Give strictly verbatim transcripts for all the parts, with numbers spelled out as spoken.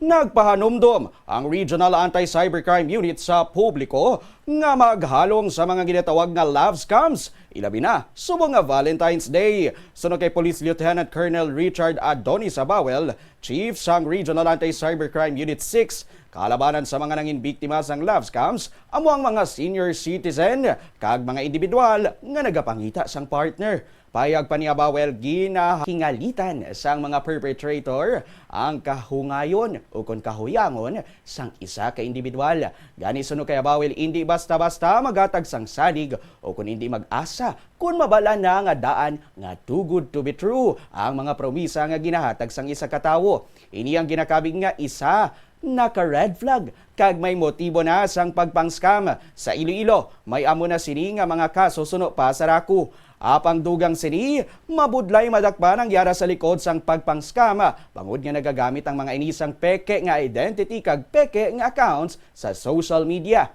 Nagpahanumdom ang Regional Anti-Cybercrime Unit sa publiko nga maghalong sa mga ginatawag nga love scams, ilabi na subong nga Valentine's Day. Suno kay Police Lieutenant Colonel Richard Adonis Abawel, Chief sang Regional Anti-Cybercrime Unit six, kalabanan sa mga nangin biktima sang love scams amo ang mga senior citizen kag mga individual nga nagapangita sang partner. Pahayag pa ni Abawel, ginahingalitan sang mga perpetrator ang kahungayon o kon kahuyangon sang isa ka individual. Gani, suno kay Abawel, indi basta-basta maghatag sang salig o kon indi mag-asa kon mabal-an na nga daan nga too good to be true ang mga promisa nga ginahatag sang isa ka tawo. Ini ang ginakabig nga isa naka-red flag kag may motibo na sang pagpang-scam. Sa Iloilo, may amo na sini nga mga kaso suno pa sa RACU. Apang dugang sini, mabudlay madakpan ang yara sa likod sang pagpang-scam, bangod nga nagagamit ang mga ini sang peke nga identity kag peke nga accounts sa social media.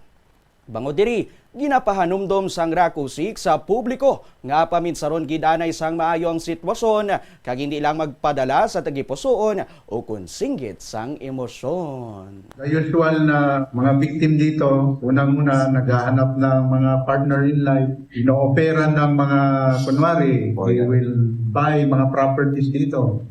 Bangod diri, ginapahanumdom sang RACU six sa publiko nga paminsaron gid anay sang maayo ang sitwasyon kag hindi lang magpadala sa tagipusoon o kon singgit sang emosyon. The usual na mga victim dito, unang-una, naghahanap ng mga partner in life, ino-offeran ng mga, kunwari, they will buy mga properties dito.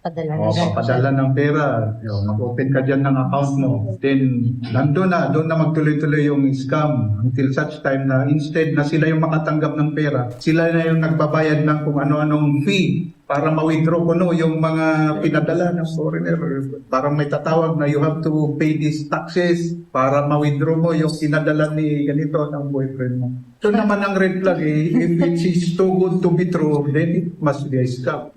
Padala O, ng papadala ng pera. Yo, mag-open ka dyan ng account mo. Then, nandun na, doon na magtuloy-tuloy yung scam until such time na instead na sila yung makatanggap ng pera, sila na yung nagbabayad ng kung ano-anong fee para ma-withdraw ko, no, yung mga pinadala ng foreigner. Parang may tatawag na you have to pay these taxes para ma-withdraw mo yung pinadala ni ganito ng boyfriend mo. Ito naman ang red flag eh. If it is too good to be true, then it must be a scam.